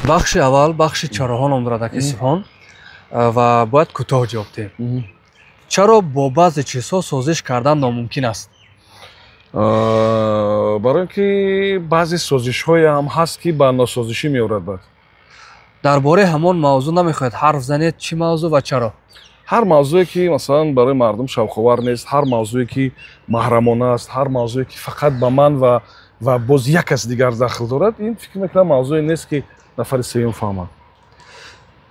Бахши аввал бахши чароҳо ном дорад, аки Субҳон, ва бояд кӯтоҳ ҷавоб диҳем. Чаро бо баъзе чизҳо созиш кардан номумкин аст? Барои ин ки баъзе созишҳое ҳам ҳаст, ки ба носозишӣ меорад баъд. Дар бораи ҳамон мавзӯъ намехоҳед ҳарф занед, чӣ мавзӯъ ва чаро? Ҳар мавзӯе, ки масалан барои мардум шавқовар нест, ҳар мавзӯе, ки маҳрамона аст, ҳар мавзӯе, ки фақат ба ман ва боз як кас дигар дахл дорад, ин, фикр мекунам, мавзӯе нест, ки нафари сеюм фаҳмад.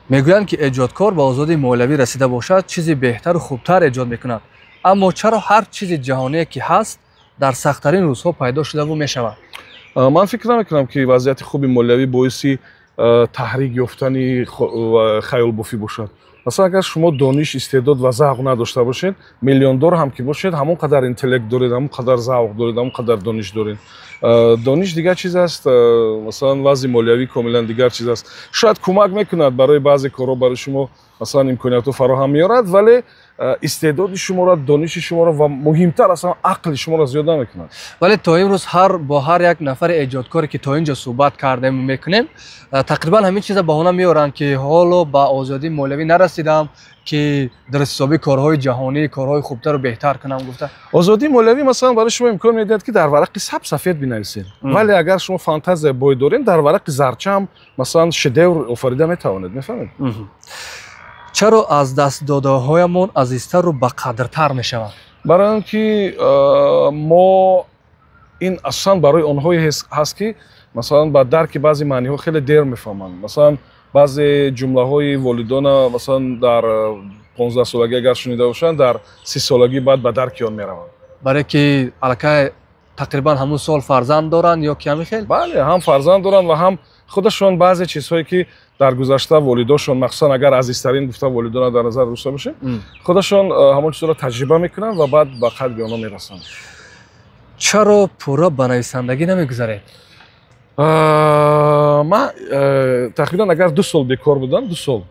Мегӯянд, ки эҷодкор ба озодии молиявӣ расида бошад, чизи беҳтару хубтар эҷод мекунад. Аммо чаро ҳар чизи ҷаҳоние, ки ҳаст, дар сахттарин рӯзҳо пайдо шудаву мешавад? Ман фикр намекунам, ки вазъияти хуби молиявӣ боиси таҳрик ёфтани хаёлбофӣ бошад. Масалан, агар шумо дониш, истеъдод ва завқ надошта бошед, миллиондор ҳам ки бошед, ҳамон қадар интеллект доред, ҳамон қадар завқ доред, ҳамон қадар дониш доред. Дониш дигар чиз аст, масалан, вазъи молиявӣ комилан дигар чиз аст. Шояд кӯмак мекунад барои баъзе корҳо, барои шумо масалан имкониятҳо фароҳам меорад, вале истеъдоди шуморо, дониши шуморо ва муҳимтар аз ҳама ақли шуморо зиёд намекунад. Вале то имрӯз ҳар бо ҳар як нафари эҷодкоре, ки то ин ҷо суҳбат кардем, мекунем, тақрибан ҳамин чиза баҳона меоранд, ки ҳоло ба озодии молиявӣ нарасидам, ки дуруст ҳисобӣ корҳои ҷаҳонӣ, корҳои хубтару беҳтар кунам, гуфта. Озодии молиявӣ масалан барои шумо имкон медиҳад, ки дар варақи сабз сафед бинависед, вале агар шумо фантазия бой доред, дар варақи зарча ҳам масалан шедевр офарида метавонед, мефаҳмед? Чаро аз дастдодаҳоямон азизтару бақадртар мешаванд? Барои он ки мо ин асосан барои онҳое ҳаст, ки масалан ба дарки баъзе маъниҳо хеле дер мефаҳманд. Масалан, баъзе ҷумлаҳои волидона масалан дар 15-солагӣ агар шунида бошанд, дар 30-солагӣ баъд ба дарки он мераванд. Барое ки аллакай тақрибан ҳамун сол фарзанд доранд ё ки ҳамин хел? Бале, ҳам фарзанд доранд ва ҳам худашон баъзе чизҳое, ки дар гузашта волидошон, махсусан агар азизтарин гуфта волидона дар назар дошта бошем, худашон ҳамон чизҳоро таҷриба мекунанд ва баъд ба қадри онҳо мерасанд. Чаро пурра ба нависандагӣ намегузаред? Ман тақрибан агар 2 сол бекор будам, 2 сол,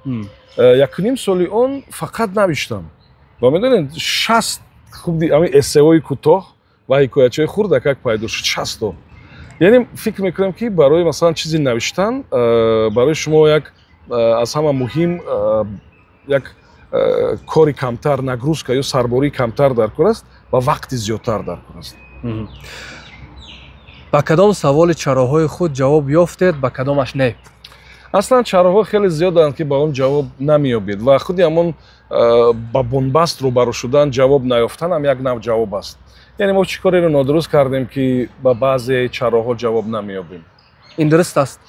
1,5 соли он фақат навиштам ва медонед, 60 худи ҳамин эссеҳои кӯтоҳ ва ҳикоячаҳои хурдакак пайдо шуд, 60-то. Яъне фикр мекунам, ки барои масалан чизи навиштан барои шумо як аз ҳама муҳим як кори камтар, нагрузка ё сарбории камтар дар кор аст ва вақти зиёдтар дар кор аст. Ба кадом саволи чароҳои худ ҷавоб ёфтед, ба кадомаш не? Аслан чароҳо хеле зиёданд, ки ба он ҷавоб намеёбед, ва худи ҳамон ба бунбаст рӯбарӯ шудан, ҷавоб наёфтан ҳам як нав ҷавоб аст. Яъне мо чӣ кореро нодуруст кардем, ки ба баъзе чароҳо ҷавоб намеёбем? Ин дуруст аст?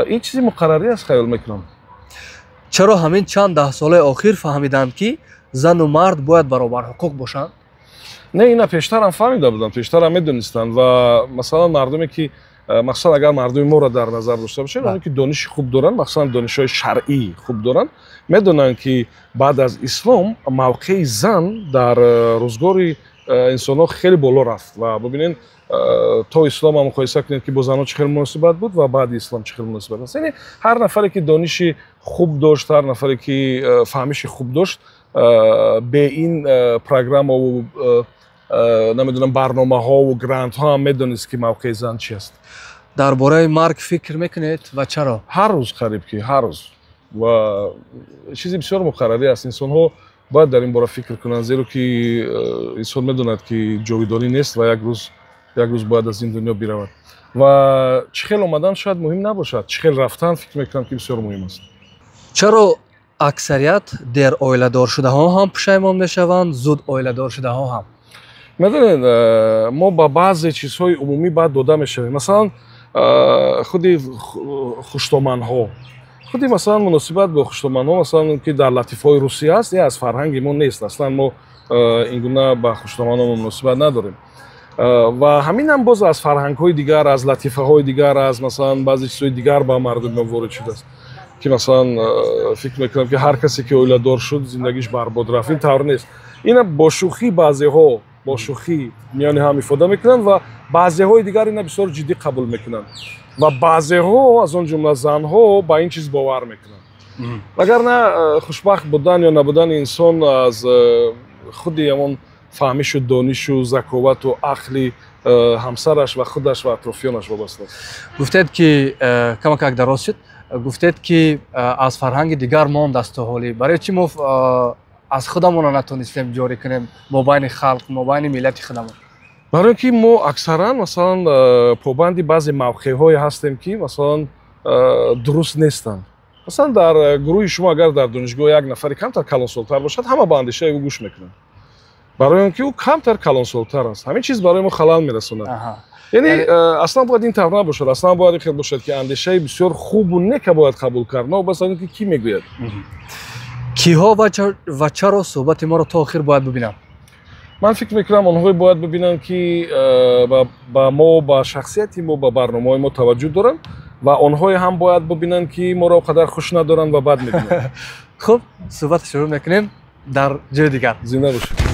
Ин чизи муқаррарӣ аст, хаёл мекунам. Чаро ҳамин чанд даҳсолаи охир фаҳмиданд, ки зану мард бояд баробарҳуқуқ бошанд? Не, ина пештарам фаҳмида будам, пештарам медонистанд. Ва масалан мардуме, ки махсусан агар мардуми моро дар назар дошта бошем, оне ки дониши хуб доранд, махсусан донишҳои шаръӣ хуб доранд, медонанд, ки баъд аз ислом мавқеи зан дар рӯзгори инсонҳо хеле боло рафт. Ва бибинед, то ислом ҳам муқоиса кунед, ки бо занон чӣ хел муносибат буд ва баъди ислом чӣ хел муносибат аст. Яъне ҳар нафаре, ки дониши хуб дошт, ҳар нафаре, ки фаҳмиши хуб дошт, бе ин программаву намедонам, барномаҳову грантҳо ҳам медонист, ки мавқеи зан чи аст. Дар бораи марг фикр мекунед ва чаро? Ҳар рӯз, қариб ки ҳар рӯз, ва чизи бисёр муқаррарӣ аст. Инсонҳо бояд дар ин бора фикр кунанд, зеро ки инсон медонад, ки ҷовидонӣ нест ва як рӯз, як рӯз бояд аз ин дунё биравад. Ва чӣ хел омадан шояд муҳим набошад, чӣ хел рафтан, фикр мекунам, ки бисёр муҳим аст. Чаро аксарият дер оиладоршудаҳо ҳам пушаймон мешаванд, зуд оиладоршудаҳо ҳам? Медонед, мо ба баъзе чизҳои умумӣ баъд дода мешавем. Масалан, худи хуштоманҳо, худи масалан муносибат бо хуштоманҳо, масалан, ки дар латифаҳои русия аст, аз фарҳанги мо нест. Аслан мо ин гуна ба хуштоманҳо муносибат надорем. Ва ҳаминам боз аз фарҳангҳои дигар, аз латифаҳои дигар, аз масалан баъзе чизҳои дигар ба мардуми мо ворид шудааст, ки масалан фикр мекунам, ки ҳар касе ки оиладор шуд, зиндагиш барбод рафт. Ин тавр нест. Ина бо шӯхӣ, баъзеҳо бо шӯхӣ миёни ҳам ифода мекунанд ва баъзеҳои дигар ина бисёр ҷиддӣ қабул мекунанд ва баъзеҳо, аз он ҷумла занҳо, ба ин чиз бовар мекунанд. Вагарна хушбахт будан ё набудани инсон аз худи ҳамон фаҳмишу донишу заковату ақли ҳамсараш ва худаш ва атрофиёнаш вобаста аст. Гуфтед, ки камакак дароз шуд. Гуфтед, ки аз фарҳанги дигар мондааст то ҳолӣ. Барои чӣ мо аз худамонро натонистем ҷорӣ кунем мобайни халқ, мобайни миллати худамон? Барои ки мо аксаран, масалан, побанди баъзе мавқеъҳое ҳастем, ки, масалан, дуруст нестанд. Масалан, дар гурӯҳи шумо агар дар донишгоҳ як нафари камтар калонсолтар бошад, ҳама ба андешаи ӯ гӯш мекунанд, барои он ки ӯ камтар калонсолтар аст. Ҳамин чиз барои мо халал мерасонад. Яъне аслан бояд ин тавр набошад. Аслан бояд ин хел бошад, ки андешаи бисёр хубу нека бояд қабул кард, новобаста аз он ки кӣ мегӯяд. Киҳо ва чаро суҳбати моро то охир бояд бибинанд? Ман фикр мекунам, онҳое бояд бибинанд, ки ба мо, ба шахсияти мо, ба барномаҳои мо таваҷҷӯҳ доранд, ва онҳое ҳам бояд бибинанд, ки моро қадар хуш надоранд ва бад мебинанд. Хуб, суҳбатро шурӯъ мекунем дар ҷои дигар. Зинда бошед.